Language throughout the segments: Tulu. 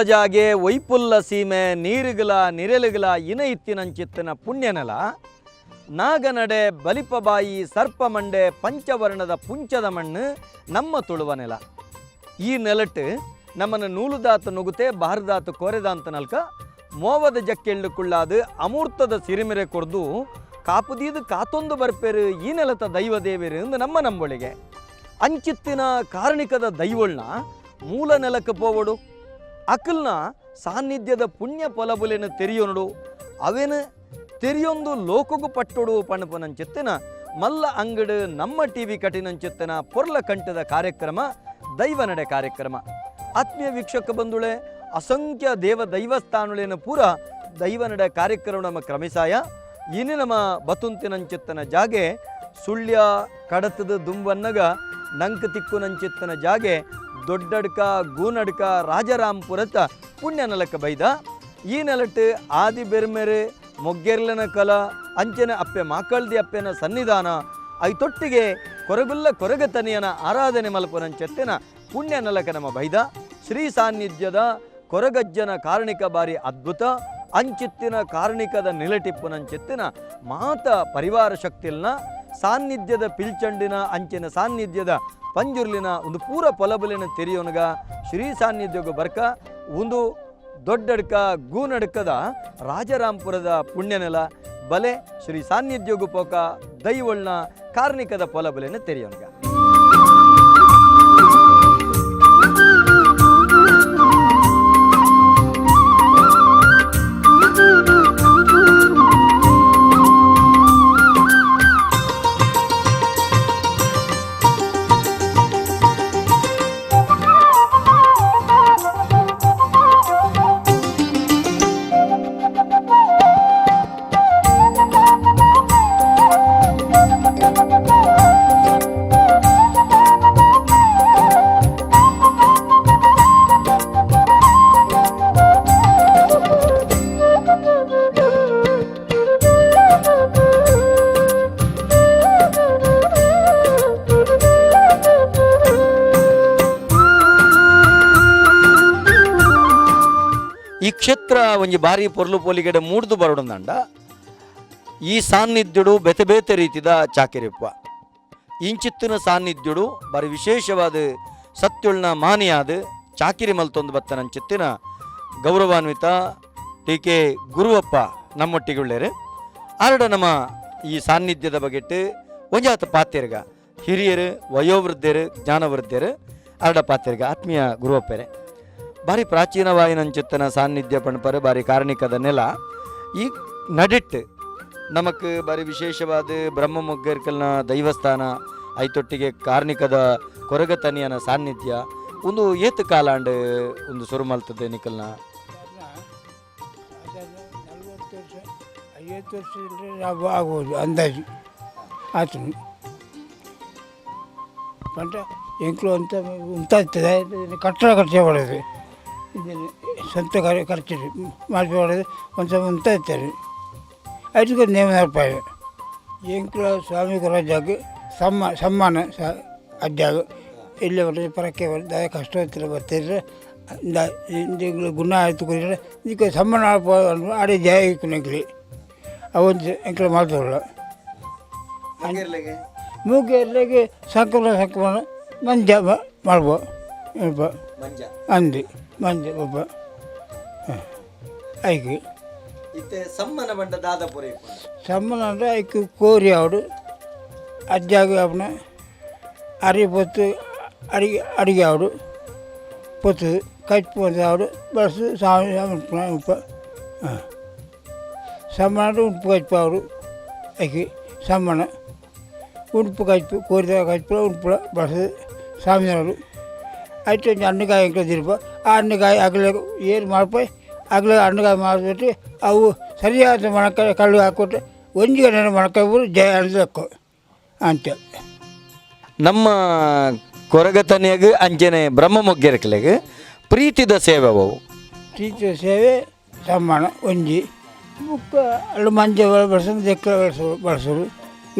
ಜಾಗೆ ಒಯ್ಪುಲ್ಲ ಸೀಮೆ ನೀರುಗಲ ನಿರೆಲುಗಲ ಇನ ಇತ್ತಿನಂಚಿತ್ತಿನ ಪುಣ್ಯನೆಲ ನಾಗನಡೆ ಬಲಿಪಬಾಯಿ ಸರ್ಪಮಂಡೆ ಪಂಚವರ್ಣದ ಪುಂಚದ ಮಣ್ಣು ನಮ್ಮ ತುಳುವ ನೆಲ. ಈ ನೆಲಟ್ಟು ನಮ್ಮನ್ನು ನೂಲುದಾತ ನುಗುತೆ ಬಾರದಾತ ಕೋರೆದಾಂತ ನಲ್ಕ ಮೋವದ ಜಕ್ಕೆಳ್ಳು ಕುಳ್ಳಾದು ಅಮೂರ್ತದ ಸಿರಿಮಿರೆ ಕೊರ್ದು ಕಾಪುದೀದು ಕಾತೊಂದು ಬರ್ಪೇರು ಈ ನೆಲತ ದೈವ ದೇವೇರು ಎಂದು ನಮ್ಮ ನಂಬೊಳಿಗೆ. ಅಂಚಿತ್ತಿನ ಕಾರಣಿಕದ ದೈವೊಳ್ನ ಮೂಲ ನೆಲಕ್ಕೆ ಪೋವಡು, ಅಕಲ್ನ ಸಾನ್ನಿಧ್ಯದ ಪುಣ್ಯ ಫಲಬುಲೆನ ತೆರಿಯೊನುಡು, ಅವೇನು ತೆರಿಯೊಂದು ಲೋಕಗು ಪಟ್ಟೊಡು ಪಣಪನಂಚಿತ್ತಿನ ಮಲ್ಲ ಅಂಗಡು ನಮ್ಮ ಟಿವಿ ಕಠಿಣಂಚಿತ್ತಿನ ಪೊರ್ಲ ಕಂಠದ ಕಾರ್ಯಕ್ರಮ ದೈವ ನಡೆ ಕಾರ್ಯಕ್ರಮ. ಆತ್ಮೀಯ ವೀಕ್ಷಕ ಬಂಧುಳೆ, ಅಸಂಖ್ಯ ದೇವ ದೈವಸ್ಥಾನಗಳೇನು ಪೂರ ದೈವ ನಡೆ ಕಾರ್ಯಕ್ರಮ ನಮ್ಮ ಕ್ರಮಿಸಾಯ. ಇನಿ ನಮ್ಮ ಬತುಂತಿನಂಚಿತ್ತನ ಜಾಗೆ ಸುಳ್ಯ ಕಡತದ ದುಂಬನ್ನಗ ನಂಕ್ ತಿಕ್ಕುನಂಚಿತ್ತನ ಜಾಗೆ ದೊಡ್ಡಡ್ಕ ಗೂನಡ್ಕ ರಾಜರಾಂಪುರತ ಪುಣ್ಯ ನೆಲಕ್ಕೆ ಬೈದ. ಈ ನೆಲಟ್ಟು ಆದಿ ಬೆರ್ಮೆರೆ ಮೊಗ್ಗೆರ್ಲನ ಕಲ ಅಂಚನ ಅಪ್ಪೆ ಮಾಕಳ್ದಿ ಅಪ್ಪೆನ ಸನ್ನಿಧಾನ ಐತೊಟ್ಟಿಗೆ ಕೊರಗುಲ್ಲ ಕೊರಗತನಿಯನ ಆರಾಧನೆ ಮಲ್ಪುನಂಚೆತ್ತಿನ ಪುಣ್ಯ ನೆಲಕ ನಮ್ಮ ಬೈದ. ಶ್ರೀ ಸಾನ್ನಿಧ್ಯದ ಕೊರಗಜ್ಜನ ಕಾರಣಿಕ ಬಾರಿ ಅದ್ಭುತ. ಅಂಚಿತ್ತಿನ ಕಾರಣಿಕದ ನಿಲಟಿಪ್ಪುನಂಚಿತ್ತಿನ ಮಾತ ಪರಿವಾರ ಶಕ್ತಿಲ್ನ ಸಾನ್ನಿಧ್ಯದ ಪಿಲ್ಚಂಡಿನ ಅಂಚಿನ ಸಾನ್ನಿಧ್ಯದ ಪಂಜುರ್ಲಿನ ಒಂದು ಪೂರ ಪೊಲಬುಲಿನ ತೆರಿಯೋನಗ ಶ್ರೀ ಸಾನ್ನಿಧ್ಯಗ ಬರ್ಕ ಒಂದು ದೊಡ್ಡಡ್ಕ ಗೂನಡ್ಕದ ರಾಜರಾಂಪುರದ ಪುಣ್ಯನೆಲ ಬಲೆ ಶ್ರೀ ಸಾನ್ನಿಧ್ಯಗು ಪೋಕ ದೈವಳ್ನ ಕಾರ್ಣಿಕದ ಪೊಲಬುಲಿನ ತೆರಿಯೋನಗ. ಈ ಕ್ಷೇತ್ರ ಒಂಜಿ ಬಾರಿ ಪೊರ್ಲು ಪೋಲಿಗಡೆ ಮೂಡ್ದು ಬರೋಡಂದಂಡ. ಈ ಸಾನ್ನಿಧ್ಯಡು ಬೇತೆ ಬೇತೆ ರೀತಿದ ಚಾಕಿರಿಪ್ಪ. ಇಂಚಿತ್ತಿನ ಸಾನ್ನಿಧ್ಯಡು ಬಾರಿ ವಿಶೇಷವಾದ ಸತ್ಯುಳ್ನ ಮಾನಿಯಾದ ಚಾಕಿರಿ ಮಲ್ತೊಂದು ಬತ್ತನಂಚಿತ್ತಿನ ಗೌರವಾನ್ವಿತ ಟಿ ಕೆ ಗುರುವಪ್ಪ ನಮ್ಮೊಟ್ಟಿಗೆ ಉಳ್ಳೇರು. ಆರಡ ನಮ್ಮ ಈ ಸಾನ್ನಿಧ್ಯದ ಬಗೆಟ್ಟು ಒಂಜಾತ ಪಾತ್ಯರ್ಗ ಹಿರಿಯರು, ವಯೋವೃದ್ಧರು, ಜ್ಞಾನವೃದ್ಧರು ಆರಡ ಪಾತ್ಯರ್ಗ. ಆತ್ಮೀಯ ಗುರುವಪ್ಪರೆ, ಬಾರಿ ಪ್ರಾಚೀನವಾಯಿನಂಚಿತ್ತನ ಸಾನ್ನಿಧ್ಯ ಪಣಪರೆ ಬಾರಿ ಕಾರಣಿಕದ ನೆಲ. ಈ ನಡಿಟ್ಟು ನಮಕ್ ಬಾರಿ ವಿಶೇಷವಾದ ಬ್ರಹ್ಮ ಮೊಗ್ಗರ್ಕಲ್ನ ದೈವಸ್ಥಾನ ಐತೊಟ್ಟಿಗೆ ಕಾರ್ಣಿಕದ ಕೊರಗತನಿಯನ ಸಾನ್ನಿಧ್ಯ ಒಂದು ಏತು ಕಾಲಾಂಡ್ ಒಂದು ಸುರು ಮಲ್ತದೆ ನಿಕಲ್ನ? 40 ವರ್ಷ, 50 ವರ್ಷ ಇಲ್ಲರೆ ಆಗ್ಬೋದು ಅಂದಾಜು ಆತು. ಪಂಟ ಎಂಕ್ಲು ಅಂತ ಉಂಟಾಗ್ತದೆ. ಕಟ್ಟಡ ಖರ್ಚು ಮಾಡೋದು ಇದನ್ನು ಸ್ವಂತ ಖರ್ಚು ಮಾಡಿಕೊಳ್ಳೋದು ಒಂದು ಸ್ವಲ್ಪ ಉಂಟಾಗ್ತಾರೆ. ಅದಕ್ಕೆ ನೇಮ ರೂಪಾಯಿ ಎಂಕ್ಲ ಸ್ವಾಮಿ ರಾಜಾಗ ಸಮ್ಮ ಸಮ್ಮಾನ ಸ ಅಜ್ಜಾಗ ಇಲ್ಲಿ ಬರ್ತದೆ ಪರಕ್ಕೆ ಬರ್ತದೆ. ಕಷ್ಟ ಹತ್ತಿರ ಬರ್ತಿದ್ರೆ ಗುಣ ಆಯ್ತು ಕುರಿದ್ರೆ ಈಗ ಸಮ್ಮಾನ ಆಡಿ ಜಯ ಎಂಕ್ಲಿ ಅವೊಂದು ಎಂಕ್ಲ ಮಾಡ್ತಾರಲ್ಲ. ಮೂಗೇರ್ಲಿಗೆ ಸಂಕ್ರಮಣ ಸಂಕ್ರಮಣ ಮಂಜ ಮಾಡ್ಬೋ ಒಬ್ಬ ಅಂದು ಮಂಜ ಒಬ್ಬ ಐಕು ಇತ್ತೆ ಸಮ್ಮನ ಬಂಡ ದಾದಪುರ. ಸಮ್ಮನ ಅಂದರೆ ಐಕು ಕೋರಿ ಅವಡು ಅಜ್ಜಾಗ ಅವನ ಅರಿ ಪೊತ್ತು ಅಡಿಗೆ ಅಡಿಗೆ ಅವಡು ಪೊತ್ತು ಕೈಪು ಆವಡು ಬಸ್ ಸ್ವಾಮಿ ಉಪ್ಪ ಹಾಂ ಸಮ್ಮನ ಉಂಪು ಕೈಪು ಅವಡು ಐಕಿ ಸಮ್ಮನ ಉಂಪು ಕೈಪು ಕೋರಿದ ಕೈಪು ಉಂಪು ಬಸ್ ಸ್ವಾಮಿನವರು ಆಯ್ತು. ಒಂಜಿ ಹಣ್ಣುಕಾಯಿ ಎಂಕ್ಲ ಆ ಹಣ್ಣುಕಾಯಿ ಅಗಲ ಏನು ಮಾಡ್ಪೋಯ್ ಅಗಲ ಹಣ್ಣುಕಾಯಿ ಮಾಡಿಬಿಟ್ಟು ಅವು ಸರಿಯಾದ ಮೊಣಕಾಯಿ ಕಲ್ಲು ಹಾಕ್ಕೊಟ್ಟು ಒಂಜಿ ಗಂಟೆ ಮೊಣಕಾಯಿ ಊರು ಜಯ ಅನ್ಬೇಕು ಅಂತ. ನಮ್ಮ ಕೊರಗತನಿಯಾಗ ಅಂಚನೆ ಬ್ರಹ್ಮ ಮೊಗ್ಗೆರಕ್ಲೆಗ್ ಪ್ರೀತಿದ ಸೇವೆ ಅವು. ಪ್ರೀತಿಯ ಸೇವೆ ಸಮ್ಮಾನ ಒಂಜಿ ಬುಕ್ಕ ಅಲ್ಲಿ ಮಂಜ ಬಳಸೋದು ದೆಕ್ಕ ಬಳಸೋ ಬಳಸೋದು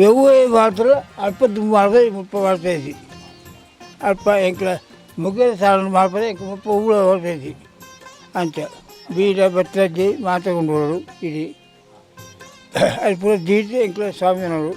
ಎವ್ವೇ ಮಾಡ್ತಾರೆ. ಅಲ್ಪ ದುಂಬು ಮಾಡ್ಬೋದು ಮುಪ್ಪ ಮಾಡ್ತಾಯಿದ್ವಿ. ಅಲ್ಪ ಎಂಕ್ಲ ಮುಗಿದ ಸಾಲ ಮಾಡ್ಬೋದು ಎಂಕ್ ಮುಪ್ಪ ಹೂವು ಮಾಡ್ತಾಯಿದ್ವಿ. ಅಂಚ ಬೀಡ ಬತ್ತಜ್ಜಿ ಮಾತಗೊಂಡೋಡು ಇಡೀ ಅದು ಪೂರ ದೀಟ್ ಎಂಕ್ಲ ಸ್ವಾಮಿನವರು.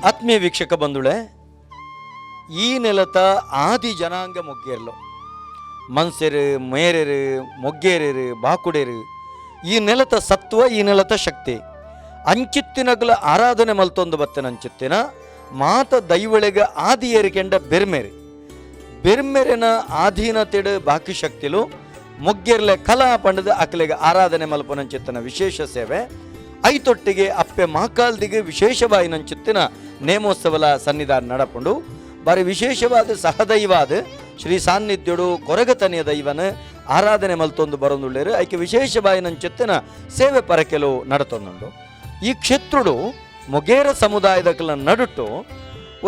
ಆತ್ಮೀಯ ವೀಕ್ಷಕ ಬಂಧುಳೆ, ಈ ನೆಲತ ಆದಿ ಜನಾಂಗ ಮೊಗ್ಗೇರ್ಲು ಮನ್ಸೆರು ಮೇರೆರು ಮೊಗ್ಗೇರರು ಬಾಕುಡೇರು ಈ ನೆಲತ ಸತ್ವ, ಈ ನೆಲತ ಶಕ್ತಿ ಅಂಚಿತ್ತಿನಗಲ ಆರಾಧನೆ ಮಲ್ತೊಂದು ಬತ್ತನ ಅಂಚಿತ್ತಿನ ಮಾತ ದೈವಳೆಗ ಆದಿ ಏರಿಕೆಂಡ ಬೆರ್ಮೆರು ಬೆರ್ಮೆರೆನ ಆಧೀನತೆಡು ಬಾಕಿ ಶಕ್ತಿಲು ಮೊಗ್ಗೇರ್ಲೆ ಕಲಾ ಪಂಡದ ಅಕಲೆಗೆ ಆರಾಧನೆ ಮಲ್ಪನಂಚಿತ್ತನ ವಿಶೇಷ ಸೇವೆ ಐತೊಟ್ಟಿಗೆ ಅಪ್ಪೆ ಮಹಾಕಾಲ್ದಿಗೆ ವಿಶೇಷವಾಯಿನಂಚಿತ್ತಿನ ನೇಮೋತ್ಸವಲ ಸನ್ನಿಧಾನ ನಡಪುಂಡು. ಬಾರಿ ವಿಶೇಷವಾದ ಸಹದೈವಾದ ಶ್ರೀ ಸಾನ್ನಿಧ್ಯುಡು ಕೊರಗತನೆಯ ದೈವನ ಆರಾಧನೆ ಮಲ್ತೊಂದು ಬರೊಂದುಳ್ಳೇರು ಐಕೆ ವಿಶೇಷವಾಯಿನಂಚಿತ್ತಿನ ಸೇವೆ ಪರಕೆಲು ನಡತೊಂದುಂಡು. ಈ ಕ್ಷೇತ್ರುಡು ಮೊಗೇರ ಸಮುದಾಯದ ನಡುಟು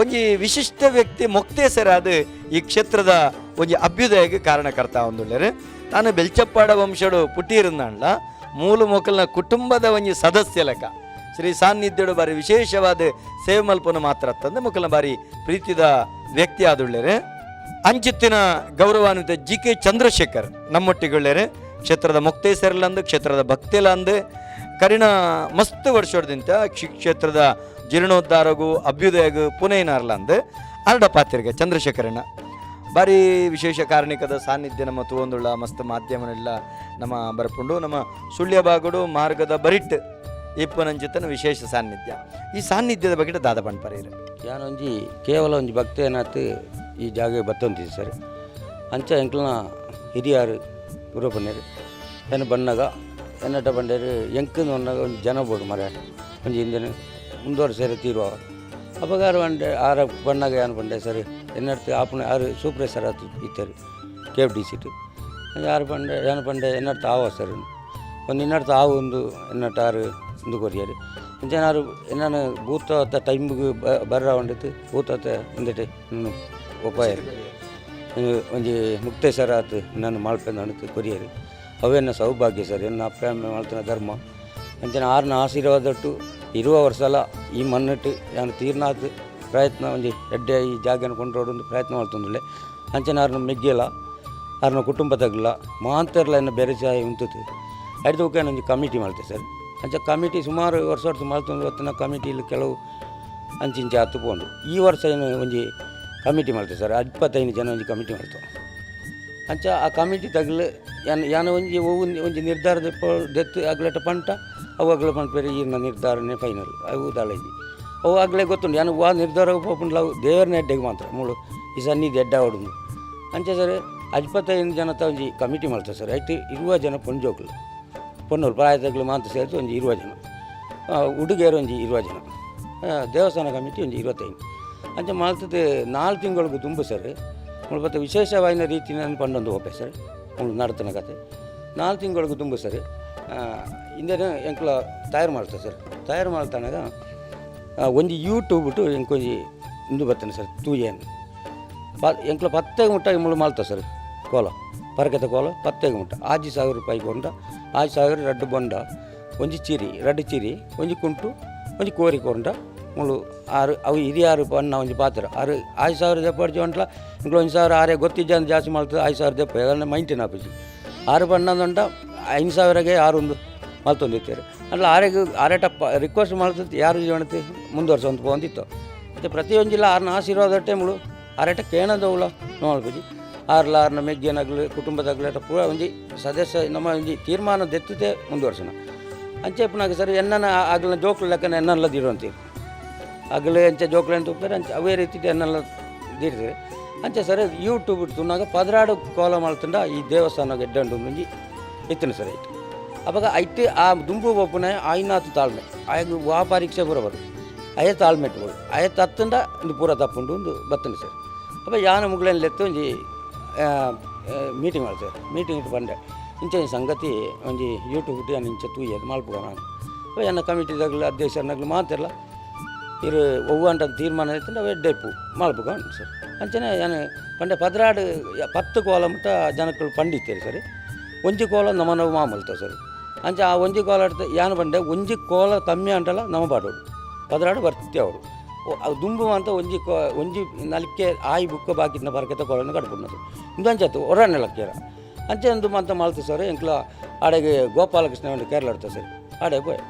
ಒಂಜಿ ವಿಶಿಷ್ಟ ವ್ಯಕ್ತಿ ಮೊಕ್ತೇಸರಾದ ಈ ಕ್ಷೇತ್ರದ ಒಂಜಿ ಅಭ್ಯುದಯಕ್ಕೆ ಕಾರಣಕರ್ತ ಒಂದುಳ್ಳೇರು. ತಾನು ಬೆಲ್ಚಪ್ಪಾಡ ವಂಶಡು ಪುಟ್ಟಿರುಂದಾಂಡ್ಲ ಮೂಲ ಮೊಕಲ್ನ ಕುಟುಂಬದ ಒಂಜಿ ಸದಸ್ಯ ಲೆಕ್ಕ ಶ್ರೀ ಸಾನ್ನಿಧ್ಯಡು ಬಾರಿ ವಿಶೇಷವಾದ ಸೇವೆ ಮಲ್ಪನ ಮಾತ್ರ ತಂದೆ ಮೊಕಲ್ನ ಬಾರಿ ಪ್ರೀತಿದ ವ್ಯಕ್ತಿ ಆದುಳ್ಳೇರು. ಅಂಚಿತ್ತಿನ ಗೌರವಾನ್ವಿತ ಜಿ ಕೆ ಚಂದ್ರಶೇಖರ್ ನಮ್ಮೊಟ್ಟಿಗುಳ್ಳೇರು. ಕ್ಷೇತ್ರದ ಮೊಕ್ತೇಸರ್ಲಂದು ಕ್ಷೇತ್ರದ ಭಕ್ತಿಲಂದು ಕರಿಣ ಮಸ್ತ್ ವರ್ಷದಿಂದ ಕ್ಷೇತ್ರದ ಜೀರ್ಣೋದ್ಧಾರಗು ಅಭ್ಯುದಯಗು ಪುನೈನಾರ್ಲಂದು ಅರಡ ಪಾತಿರ್ಗೆ ಚಂದ್ರಶೇಖರಣ್ಣ ಬಾರಿ ವಿಶೇಷ ಕಾರಣಿಕದ ಸಾನ್ನಿಧ್ಯ ನಮ್ಮ ತೂವೊಂದುಳ್ಳ ಮಸ್ತ್ ಮಾಧ್ಯಮನೆಲ್ಲ ನಮ್ಮ ಬರ್ಪುಂಡು. ನಮ್ಮ ಸುಳ್ಯ ಬಾಗುಡು ಮಾರ್ಗದ ಬರಿಟ್ ಇಪ್ಪನಂಚಿತನ ವಿಶೇಷ ಸಾನ್ನಿಧ್ಯ. ಈ ಸಾನ್ನಿಧ್ಯದ ಬಗ್ಗೆ ದಾದ ಪಣ್ಪರೇರು. ಯಾನೊಂಜಿ ಕೇವಲ ಒಂಜಿ ಭಕ್ತೇನಾತ್ ಈ ಜಾಗೆ ಬತ್ತೊಂತಿದ್ದೆ ಸರ್. ಅಂಚ ಎಂಕ್ಲನ ಹಿರಿಯಾರು ಗುರು ಪನ್ನೇರು ಏನು ಬಣ್ಣಗ ಎನ್ನಟ ಬಂಡೇರು ಎಂಕಂದು ಒನ್ನಾಗ ಒಂಜಿ ಜನ ಬೋಡು ಮರ ಒಂಜಿ ಹಿಂದಿನ ಮುಂದುವರ್ಸೇರೆ ತೀರುವ ಅಪಗಾರ ಬಂಡೆ ಆರ ಬಣ್ಣಗ ಏನು ಬಂಡೆ ಸರ್ ಎನ್ನಡ್ತು ಆಪುನ ಆರು ಸೂಪ್ರೈಸರ್ ಆತು ಇತ್ತರು ಕೆ ಎಫ್ ಡಿ ಸಿಟ್ ಯಾರು ಬಂಡೆ ಏನು ಬಂಡೆ ಎನ್ನಡ್ತು ಆವ ಸರ್ ಒಂದು ಇನ್ನಡ್ತು ಆವು ಒಂದು ಎನ್ನಟ ಆರು ಇಂದು ಕೊರಿಯರು ಅಂಚೆ ಎನ್ನಾನು ಭೂತ ಟೈಮ್ಗೆ ಬರ್ರ ಹೊಂಡಿತ್ತು ಭೂತ ಇಂದಟೆ ಇನ್ನು ಉಪಾಯ ಒಂಜಿ ಮುಕ್ತೇಶ್ವರ ಆತು ನನ್ನ ಮಾಲ್ಪೆಂದು ಅಣುತು ಕೊರಿಯರು ಅವೇನ ಸೌಭಾಗ್ಯ ಸರ್. ಎನ್ನ ಅಪ್ಪ ಅಮ್ಮ ಮಾಡ್ತಾನೆ ಧರ್ಮ ಅಂಚನೆ ಆರನ ಆಶೀರ್ವಾದಟ್ಟು ಇರುವ ವರ್ಷಲ ಈ ಮಣ್ಣಿಟ್ಟು ನಾನು ತೀರ್ನಾಥ್ ಪ್ರಯತ್ನ ಒಂಜಿ ಎಡ್ಡೆ ಈ ಜಾಗನ ಕೊಂಡ್ರೋಡು ಪ್ರಯತ್ನ ಮಾಡ್ತಂದುಲ್ಲೆ. ಅಂಚನೆ ಆರನ ಮೆಗ್ಗೆಲ ಆರನ ಕುಟುಂಬ ತಗಲ ಮಾಂತರ್ಲ ಎನ್ನ ಬೇರೆ ಸಾಯ ಉಂಟು ಅಡ್ದು ಒಂಜಿ ಕಮಿಟಿ ಮಾಡ್ತೆ ಸರ್. ಅಂಚ ಕಮಿಟಿ ಸುಮಾರು ವರ್ಷ ವರ್ಷ ಮಾಡ್ತಂದು ಹೊತ್ತಿನ ಕಮಿಟಿಲಿ ಕೆಲವು ಅಂಚಿಂಚೆ ಹತ್ತು ಪೋಂಡು ಈ ವರ್ಷ ಏನು ಒಂಜಿ ಕಮಿಟಿ ಮಾಡ್ತೇವೆ ಸರ್. 25 ಜನ ಒಂಜಿ ಕಮಿಟಿ ಮಾಡ್ತೇವೆ. ಅಂಚ ಆ ಕಮಿಟಿ ತಗಲು ಯಾನ್ ಯಾನ ಒಂಜಿ ಒವು ಒಂಜಿ ನಿರ್ಧಾರ ದೆತ್ತು ಅಗ್ಲಟ ಪಂಟ ಅವು ಅಗ್ಲ ಪಂಪೇರು ಈರ್ನ ನಿರ್ಧಾರನೇ ಫೈನಲ್ ಅವು ದಾಳೈಜಿ ಅವು ಅಗ್ಲೇ ಗೊತ್ತುಂಟು. ಯಾನ್ ವಾ ನಿರ್ಧಾರ ಪೋಪುಂಡ್ಲ ಅವು ದೇವರನ್ನ ಎಡ್ಡೆಗೆ ಮಾತ್ರ ಮೂಳು ಈ ಸನ್ನಿಧಿ ಎಡ್ಡ ಆವಡುಂಡು. ಅಂಚ ಸರ್ 25 ಜನತ ಒಂಜಿ ಕಮಿಟಿ ಮಾಡ್ತಾರೆ ಸರ್. ಐತೆ 20 ಜನ ಪೊಂಜೋಕ್ಲು ಪೊನ್ನೋಲು ಪ್ರಾಯದಗ್ಲು ಮಾತ್ರ ಸೇರಿಸಿ ಒಂಜಿ 20 ಜನ, ಹುಡುಗಿಯರು ಒಂಜಿ 20 ಜನ, ದೇವಸ್ಥಾನ ಕಮಿಟಿ ಒಂಜಿ 25. ಅಂಚ ಮಲ್ತದ್ದು 4 ತಿಂಗಳಿಗೆ ತುಂಬ ಸರ್. ಮುಲ್ಪ ವಿಶೇಷವಾಯಿನ ರೀತಿನ ಪಂಡೊಂದು ಹೋಪೆ ಸರ್ ಮುಳು ನಡತನ ಕತೆ 4 ತಿಂಗಳಿಗೆ ತುಂಬ ಸರ್. ಇಂದೇನು ಎಂಕ್ಲ ತಯಾರು ಮಾಡ್ತಾರೆ ಸರ್. ತಯಾರು ಮಾಡ್ತಾನಾಗ ಒಂಜಿ ಯೂಟ್ಯೂಬ್ ಬಿಟ್ಟು ಎಂಕೊಂಜಿ ಇಂದು ಬರ್ತೇನೆ ಸರ್ ತೂಯೇನು ಎಂಕ್ಲ ಪತ್ತೆಗೆ ಮುಟ್ಟ ಮುಳು ಮಾಲ್ತ ಸರ್. ಕೋಲ ಪರಕತೆ ಕೋಲ ಪತ್ತೆಗೆ ಮುಟ್ಟ 5000 ರೂಪಾಯಿ ಕೊಂಡ 5000 ರಡ್ಡು ಬೊಂಡ ಒಂಜಿ ಚೀರಿ ರಡ್ಡು ಚೀರಿ ಒಂಜಿ ಕುಂಟು ಒಂಜಿ ಕೋರಿ ಕೊಂಡ ಮುಳು ಆರು ಅವು ಹಿರಿಯಾರು ಬಣ್ಣ ಒಂಜಿ ಪಾತ್ರ ಆರು 5000 ದೆಪ್ಪಡ್ಜಿ ಒಂಟ್ಲ ಇಂಕ್ಲ 1000 ಆರೇ ಗೊತ್ತಿಜ್ಜ ಜಾಸ್ತಿ ಮಾಡ್ತದೆ 5000 ದೆಪ್ಪ ಅದನ್ನು ಮೈಂಟೇನ್ ಆಪುಜಿ ಆರು ಬಣ್ಣದಂಡ 5000ಗೆ ಆರೊಂದು ಮಲ್ತೊಂದಿತ್ತೇರು. ಅಲ್ಲ ಆರೆಗ್ ಆರೇಟ ರಿಕ್ವೆಸ್ಟ್ ಮಾಡ್ತದೆ ಯಾರು ಜೀವನತೆ ಮುಂದುವರ್ಸೊಂದು ಪೋಂದಿತ್ತು. ಮತ್ತು ಪ್ರತಿಯೊಂಜಿಲ ಆರ್ನ ಆಶೀರ್ವಾದ ಟೈಮ್ಳು ಆರೇಟ ಕೇಣದವುಲ ನೋಡ್ಬುಜಿ ಆರ್ಲ ಆರ್ನ ಮೆಗ್ಗೆನಗ್ಲು ಕುಟುಂಬದಾಗ್ಲು ಪೂರ ಒಂಜಿ ಸದಸ್ಯ ನಮ್ಮ ಒಂಜಿ ತೀರ್ಮಾನ ದೆತ್ತುತ್ತೆ ಮುಂದುವರ್ಸೋಣ. ಅಂಚೆ ಇಪ್ಪುನಾಗ ಸರ್ ಎನ್ನನ ಆಗಲ ಜೋಕ್ಲು ಲೆಕ್ಕನ ಎನ್ನಲ್ಲ ದೀಡುವಂತೀರು ಅಗಲು ಅಂಚೆ ಜೋಕ್ಲೆನ್ ತೂಪೆರ್ ಅಂಚೆ ಅವೇ ರೀತಿ ಎನ್ನಲ್ಲ ದೀಡ್ತಾರೆ. ಅಂಚೆ ಸರ್ ಯೂಟ್ಯೂಬ್ ತೂನಾಗ 16 ಕೋಲ ಮಲ್ತುಂಡ ಈ ದೇವಸ್ಥಾನಗ್ ಎಡ್ಡೆ ಉಂಡು ಒಂಜಿ ಇತ್ತಿನ ಸರ್ ಐಟ್. ಅಪಗ ಐಟ್ ಆ ದುಂಬು ಪೋಪುನ ಆಯಿನಾತ್ ತಾಳ್ಮೆ ಆಯಗ್ ವಾ ಪರೀಕ್ಷೆ ಪೂರ ಬರು ಅಯೆ ತಾಳ್ಮೆ ಇಟ್ಟುಕೊಳ್ಳು ಅಯೆ ತತ್ತುಂಡ ಇಂದು ಪೂರ ತಪ್ಪುಂಡು ಉಂದು ಬತ್ತುಂಡು ಸರ್. ಅಪ್ಪ ಯಾನ ಮುಗ್ಲೆನ್ ಲೆತ್ತು ಒಂಜಿ ಮೀಟಿಂಗ್ ಮಲ್ತೆರ್. ಮೀಟಿಂಗ್ ಇಟ್ಟು ಪಂಡೆ ಇಂಚ ಒಂಜಿ ಸಂಗತಿ ಒಂಜಿ ಯೂಟ್ಯೂಬ್ ಯಾನ್ ಇಂಚ ತೂಯೆ ಮಲ್ಪುಗ ನಾನು. ಅಪ್ಪ ಎನ್ನ ಕಮಿಟಿದಾಗಲು ಅಧ್ಯಕ್ಷರನ್ನಾಗಲು ಮಾತೆರ್ಲ ಇರು ಒವ್ವಂಟ ತೀರ್ಮಾನ ಇತ್ತಂಡ ಅವು ಎಡ್ಡೆ ಇಪ್ಪು ಮಲ್ಪುಗ ಉಂಟು ಸರ್. ಅಂಚನೆ ಯಾನ್ ಪಂಡೆ 16 10 ಕೋಲ ಮುಟ್ಟ ಜನಕ್ಕಳು ಪಂಡಿತ್ತೇರು ಸರ್. ಒಂಜಿ ಕೋಲ ನಮನವು ಮಾಮೂಲ್ತ ಸರ್. ಅಂಚ ಆ ಒಂಜಿ ಕೋಲ ಯಾನ್ ಪಂಡೆ ಒಂಜಿ ಕೋಲ ಕಮ್ಮಿ ಅಂಟಲ ನಮ ಪಾಡೋಡು 16 ಬರ್ತಿ ಅವಡು ಅವು ದುಂಬು ಅಂತ ಒಂಜಿ ಒಂಜಿ ನಲಿಕೆ ಆಯಿ ಬುಕ್ಕ ಬಾಕಿನ ಬರಕೆತ ಕೋಲನ್ನು ಕಡ್ಪುಂಡು ಸರ್. ಇಂದು ಅಂಚಾತು ಒರನೆ ಲಕ್ಕೇರ ಅಂಚೆ ಒಂದು ಮಂತ ಮಲ್ತು ಸರ್. ಎಂಕ್ಲ ಆಡೆಗೆ ಗೋಪಾಲಕೃಷ್ಣ ಒಂದು ಕೇರಳ ಇರ್ತದೆ ಸರ್. ಆಡೆ ಪೋಯ್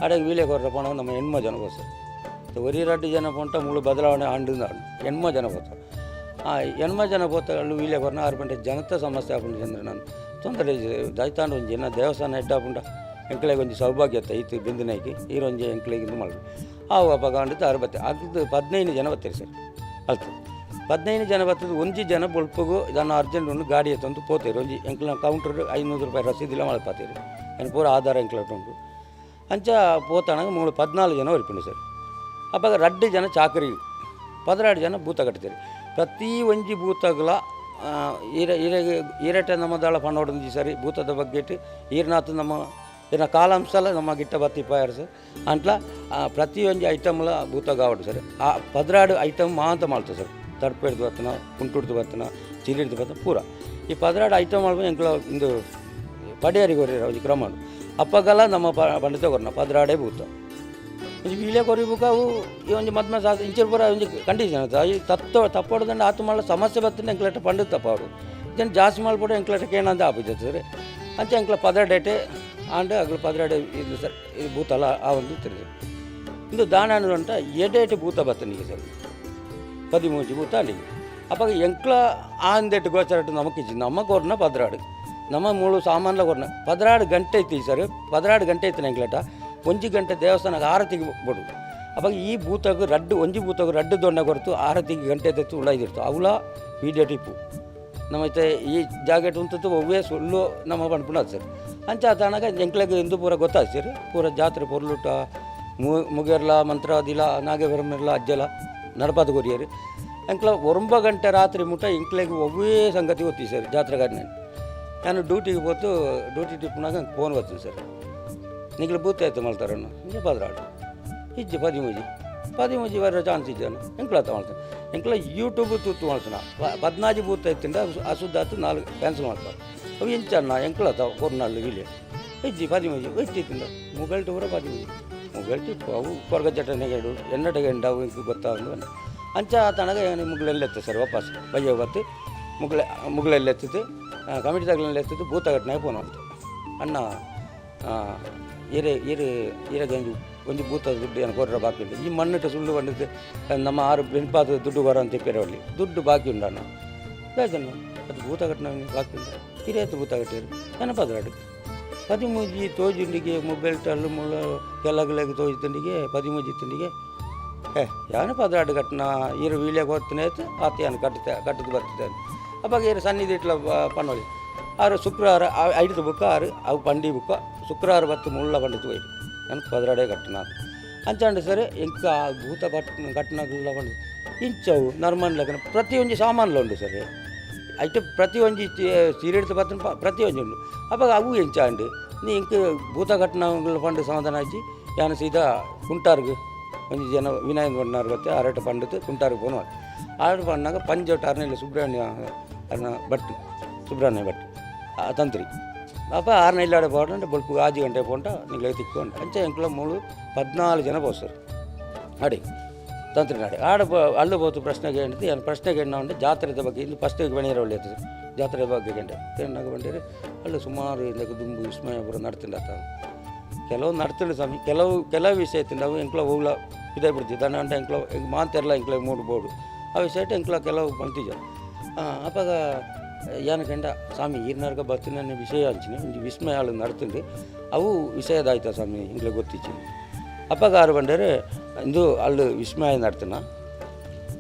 ಆಡೆಗೆ ವೀಲೆ ಕೊರ್ರ ಪೋಣ ನಮ್ಮ 80 ಜನ ಪೋ ಸರ್. ಒರಿ ರಡ್ಡು ಜನ ಪೋಂಟ ಮುಳು ಬದಲಾವಣೆ ಆಂಡು 80 ಜನ ಪೋತ. ಆ 80 ಜನ ಪೋತ ಅಲ್ಲಿ ವೀಲೆ ಕೊರ್ನ 6 ಗಂಟೆ ಜನತ ಸಮಸ್ಯೆ ಆಪುಂಡು ಚಂದ್ರ. ನಾನು ತೊಂದರೆ ದೈತಾಂಡ ಒಂಜಿ ಎನ್ನ ದೇವಸ್ಥಾನ ಎಡ್ಡಾಪುಂಡ ಎಂಕ್ಲೆಗ್ ಒಂಜಿ ಸೌಭಾಗ್ಯ ಇತ್ತು ಬಿಂದಿನೈಕಿ ಈರೊಂಜಿ ಎಂಕ್ಲೆಗ್ ಇಂದು ಮಲ್ಪು ಆವು ಅಪಗ ಅಂಡத்து ಆರು ಬತ್ತೆ ಅದು 15 ಜನ ಬತ್ತೀರಿ ಸರ್. ಅಲ್ತು 15 ಜನ ಬತ್ತದು ಒಂಜಿ ಜನ ಬೊಲ್ಪುಗು ಜನ ಅರ್ಜೆಂಟ್ ಉಂಡು ಗಾಡಿ ಎತ್ತೊಂದು ಪೋತೇರು. ಒಂಜಿ ಎಂಕ್ಲ ಕೌಂಟರ್ 500 ರೂಪಾಯಿ ರಸೀದಿಲ್ಲ ಮಲ್ಪಾತೇರು ಏನು ಪೂರ ಆಧಾರ ಎಂಕ್ಲ ಉಂಟು. ಅಂಚ ಪೋತಾನಾಗ ಮೂಳು 14 ಜನ ಒರಿಪುಂಡು ಸರ್. ಅಪಗ ರಡ್ಡು ಜನ ಚಾಕರಿ 16 ಜನ ಭೂತ ಕಟ್ತೀರಿ. ಪ್ರತಿ ಒಂಜಿ ಭೂತಗ್ಲ ಈರ ಈರೆಗೆ ಈರಟೆ ನಮ್ಮ ದಾಳ ಪಣ್ಣೋಡೊಂಜಿ ಸರಿ ಭೂತದ ಬಗ್ಗೆ ಈರ್ನಾಥ್ ನಮ್ಮ ಈರ್ನ ಕಾಲಾಂಶಲ ನಮ್ಮ ಗಿಟ್ಟ ಬತ್ತಿ ಪಾಯರ್ ಸರ್. ಅಂಟ್ಲ ಪ್ರತಿಯೊಂಜಿ ಐಟಮ್ಲ ಭೂತ ಗಾವಡು ಸರ್. ಆ 16 ಐಟಮ್ ಮಾಂತ ಮಾಡ್ತದೆ ಸರ್. ತಡ್ಪು ಹಿಡ್ದು ಬತ್ತನ ಕುಂಟುಡ್ದು ಬತ್ತನ ಚಿರಿ ಹಿಡ್ದು ಬತ್ತನ ಪೂರ ಈ 16 ಐಟಮ್ ಮಲ್ಪ ಎಂಕ್ಲ ಇಂದು ಪಡಿಯಾರಿಗೆ ಕೊರಿಯರ ಒಂಜಿ ಕ್ರಮ ಉಂಡು. ಅಪ್ಪಗಲ ನಮ್ಮ ಪಂಡಿತ ಕೊರ್ನ 16 ಭೂತ ಒಂಜಿ ವೀಳ್ಯ ಕೊರಿಬುಕ ಅವು ಈ ಒಂಜಿ ಮದ್ಮ ಸಾಸ ಇಂಚಿನ ಪೂರ ಒಂಜಿ ಕಂಡೀಷನ್ ಆತ. ಈ ತತ್ವ ತಪ್ಪೊಡ್ದಂಡ ಆತು ಮಲ್ಲ ಸಮಸ್ಯೆ ಬತ್ತಂಡ ಎಂಕ್ಲಟ ಪಂಡಿತ ತಪ್ಪಾಡು ಜನ ಜಾಸ್ತಿ ಮಲ್ಪೊಡು ಎಂಕ್ಲಟ ಕೇಣಂದ ಆಪುಜ ಸರ್. ಅಂಚೆ ಎಂಕ್ಲ 16 ಆಂಡ್ ಅಗ್ಲ 16 ಇದು ಸರ್. ಇದು ಭೂತಲ ಆ ಒಂದು ತಿರುಗಿ ಇಂದು ದಾನ ಉಂಟ ಎಡೇಟು ಭೂತ ಬತ್ತನಿಗೆ ಸರ್. 13 ಭೂತ ಅಲ್ಲಿಗೆ ಅಪ್ಪಗ ಎಂಕ್ಲ ಆಂದೆಟ್ಟು ಗೋಚರಟ್ಟು ನಮಕಿಜ್ಜಿ ನಮ್ಮ ಕೊರ್ನ 16 ನಮ್ಮ ಮೂಳು ಸಾಮಾನ್ಲ ಕೊರ್ನ 16 ಗಂಟೆ ಐತಿ ಸರ್. 16 ಗಂಟೆ ಐತಿ ಎಂಕ್ಲಟ ಒಂಜಿ ಗಂಟೆ ದೇವಸ್ಥಾನಕ್ಕೆ ಆರತಿಗೆ ಬಡು. ಅವಾಗ ಈ ಭೂತಗ್ ರಡ್ಡು ಒಂಜಿ ಭೂತಗ್ ರಡ್ಡು ದೊಣ್ಣೆ ಕೊರ್ತು ಆರತಿಗೆ ಗಂಟೆ ತೆತ್ತು ಉಳಾಯ್ದಿರ್ತು ಅವಳ ವೀಡಿಯೋ ಟಿಪ್ಪು ನಮ್ಮೈತೆ ಈ ಜಾಗೆಟ್ ಉಂತದ್ದು ಒವ್ವೇ ಸುಳ್ಳು ನಮ್ಮ ಪನ್ಪುಂಡು ಸರ್. ಅಂಚ ಆತನಾಗ ಎಂಕ್ಲೆಗ್ ಇಂದು ಪೂರ ಗೊತ್ತಾಯ್ತು ಸರ್. ಪೂರ ಜಾತ್ರೆ ಪೊರ್ಲುಟ ಮುಗೇರ್ಲ ಮಂತ್ರಾದಿಲ ನಾಗಬೆರಮೆರ್ಲ ಅಜ್ಜಲ ನಡಪಾದ ಕೊರಿಯರು ಎಂಕ್ಲ 9 ಗಂಟೆ ರಾತ್ರಿ ಮುಟ್ಟ ಎಂಕ್ಲೆಗ್ ಒವ್ವೇ ಸಂಗತಿ ಗೊತ್ತಿ ಸರ್. ಜಾತ್ರೆಗಾರ ನಾನು ಡ್ಯೂಟಿಗೆ ಪೋತು ಡ್ಯೂಟಿ ಟಿಪ್ಪುನಾಗ ಫೋನ್ ಬರ್ತದೆ ಸರ್. ನಿಗ್ಲು ಬೂತ್ ಆಯ್ತು ಮಲ್ತಾರನ್ನು ಇಂಚ 16 ಇಜ್ಜಿ 13 13 ವರ ಚಾನ್ಸ್ ಇಜ್ಜಾನು ಎಂಕ್ಲ ಆತ ಮಾಡ್ತಾನೆ ಎಂಕ್ಲ ಯೂಟ್ಯೂಬ್ ತೂತು ಮಾಡ್ತಾನ 14 ಬೂತ್ ಐತಿಂಡ ಅಶುದ್ಧ ಆತು 4 ಕ್ಯಾನ್ಸಲ್ ಮಾಡ್ತಾರೆ. ಅವು ಇಂಚಣ್ಣ ಎಂಕ್ಲ ಆತ ಕೊರ್ನಾಳು ಇಲ್ಲಿ ಇಜ್ಜಿ 13 ಇತ್ತಿತ್ತಿಂದ ಮೊಬೈಲ್ ಪೂರ 13 ಮೊಬೈಲ್ ಟಿಪ್ಪು ಅವು ಕೊರ್ಗ ಚಟನೆ ಎನ್ನಟ ಗಂಡ ಅವು ಇಂಕ್ ಗೊತ್ತಾಗ ಅಂಚ ಆತನಗ ಮುಗ್ಲೆಲ್ಲ ಎತ್ತು ಸರ್. ವಾಪಸ್ ಬಯ್ಯ ಬತ್ತು ಮುಗ್ಲೆ ಮುಗ್ಲೆಲ್ಲ ಎತ್ತಿದ್ದು ಕಮಿಟಿ ತಗ್ಲೆಲ್ಲ ಎತ್ತಿದ್ದು ಭೂತ ಘಟನೆ ಫೋನ್ ಮಾಡ್ತು ಅಣ್ಣ ಈರೆ ಈರು ಈರೆಗೆ ಒಂಜಿ ಒಂಜಿ ಭೂತ ದುಡ್ಡು ಏನು ಕೊರ್ರ ಬಾಕಿ ಉಂಟು. ಈ ಮಣ್ಣಿಟ್ಟು ಸುಳ್ಳು ಬಂದಿದ್ದು ನಮ್ಮ ಆರು ಬೆನ್ಪಾದ ದುಡ್ಡು ಬರ ಅಂತ ಪೇರವಳ್ಳಿ ದುಡ್ಡು ಬಾಕಿ ಉಂಟು ಅಣ್ಣ ಬೇಜನ್ನು ಅದು ಭೂತ ಘಟನೆ ಬಾಕಿ ಉಂಟು. ಹಿರಿಯತ್ತು ಭೂತ ಕಟ್ಟಿರು ನೆನಪಾದ್ರಾಡು 13 ತೋಜುಂಡಿಗೆ ಮೊಬೈಲ್ ಟಲ್ಲು ಮುಳ್ಳ ಕೆಲಗಲೆಗ್ ತೋಜುಂಡಿಗೆ 13 ತಿಂಡಿಗೆ ಏ ಯಾನು 16 ಕಟ್ಟನ ಈರು ವೀಳ್ಯ ಗೊತ್ತನೇ ಆಯ್ತು ಆತ ಯಾನು ಕಟ್ಟುತ್ತೆ ಕಟ್ಟದು ಬರ್ತದೆ. ಅಪ್ಪಾಗ ಈರು ಸನ್ನಿಧಿ ಇಟ್ಲ ಪನ್ನೊಳಿ ಆರು ಶುಕ್ರವಾರ ಐದು ಬುಕ್ಕ ಆರು ಅವು ಪಂಡಿ ಬುಕ್ಕ ಶುಕ್ರವಾರ ಬತ್ತು ಮುಳ್ಳ ಪಂಡಿತು ಹೋಯ್ತು ನಾನು 16 ಕಟ್ಟನ ಅಂಚಾಂಡು ಸರ್. ಎಂಕ ಆ ಭೂತ ಕಟ್ಟನಗುಲ್ಲ ಪಂಡು ಇಂಚವು ನರ್ಮನ್ ಲೆಕ್ಕನ ಪ್ರತಿಯೊಂಜಿ ಸಾಮಾನ್ಲ ಉಂಡು ಸರ್. ಐಟ್ ಪ್ರತಿಯೊಂಜಿ ಸೀರೆ ಹಿಡ್ದು ಬತ್ತನ ಪ್ರತಿಯೊಂಜಿ ಉಂಡು. ಅಪ್ಪಾಗ ಅವು ಎಂಚಾಂಡು ನೀ ಇಂಕ್ ಭೂತ ಕಟ್ಟನಗುಲ್ಲ ಪಂಡು ಸಮಾಧಾನ ಆಯ್ತು. ಯಾನು ಸೀದಾ ಕುಂಟಾರ್ಗು ಒಂಜಿ ಜನ ವಿನಾಯಕ ಬಂಡಾರ್ ಬತ್ತೆ ಅರಟು ಪಂಡಿತು ಕುಂಟಾರ್ಗೆ ಫೋನ್ ಮಾಡಿ ಆರು ಪಣ್ಣಾಗ ಪಂಜೊಟ್ಟು ಅರ್ನೆಲ್ಲ ಸುಬ್ರಹ್ಮಣ್ಯ ಅರ್ನ ಭಟ್ ಸುಬ್ರಹ್ಮಣ್ಯ ಭಟ್ ಆ ತಂತ್ರಿ ಅಪ್ಪ ಆರು ಇಲ್ಲಾಡೆ ಪೋಂಡ ಬೊಲ್ಪು 5 ಗಂಟೆ ಪೋಂಟ ನಿಂಗೆ ತಿಕ್ಕೊಂಡು ಅಂಚೆ ಎಂಕ್ಲ ಮೂಳು 14 ಜನ ಬೋಸರು ಅಡಿ ತಂತ್ರಿ ನಾಡೆ ಆಡ ಅಲ್ಲು ಬೋತು ಪ್ರಶ್ನೆಗೆ ಹೇಳಿದ್ದು ಏನು ಪ್ರಶ್ನೆಗೆ ಉಂಟು ಜಾತ್ರೆದ ಬಗ್ಗೆ ಇಂದು ಫಸ್ಟಿಗೆ ಬಣಿಯರ ಒಳ್ಳೆಯದು ಜಾತ್ರೆ ಬಗ್ಗೆ ಗಂಟೆ ಕೇಂಡಾಗ ಬಂಡೇರಿ ಅಲ್ಲು ಸುಮಾರು ಇಂದಕ್ಕೆ ದುಂಬು ವಿಸ್ಮಯ ಪೂರ ನಡ್ತಿಂಡ ಕೆಲವು ನಡ್ತಿಂಡು ಸ್ವಾಮಿ. ಕೆಲವು ಕೆಲವು ವಿಷಯ ತಿಂಡವು ಎಂಕ್ಲ ಹೋಗ್ಲ ಇದೇ ಬಿಡ್ತೀವಿ ದನ ಅಂಟ ಎಂಕ್ಲ ಮಾತೆರ್ಲ ಎಂಕ್ಲ ಮೂಡು ಬೋಡು ಆ ವಿಷಯ ಎಂಕ್ಲ ಕೆಲವು ಬಂತಿಜ. ಅಪಗ ಏನಕಂಡ ಸ್ವಾಮಿ ಈರ್ನರ್ಗ ಬತ್ತಿನ ವಿಷಯ ಅಂಚಿನ ಒಂಜಿ ವಿಸ್ಮಯ ಅಳು ನಡ್ತಿಂಡು ಅವು ವಿಷಯದಾಯ್ತ ಸ್ವಾಮಿ ಇಂಗ್ಲ ಗೊತ್ತಿಚ್ಚಿ. ಅಪ್ಪಗ ಆರು ಬಂಡೇರು ಇಂದು ಅಲ್ಲು ವಿಸ್ಮಯ ನಡ್ತಿನ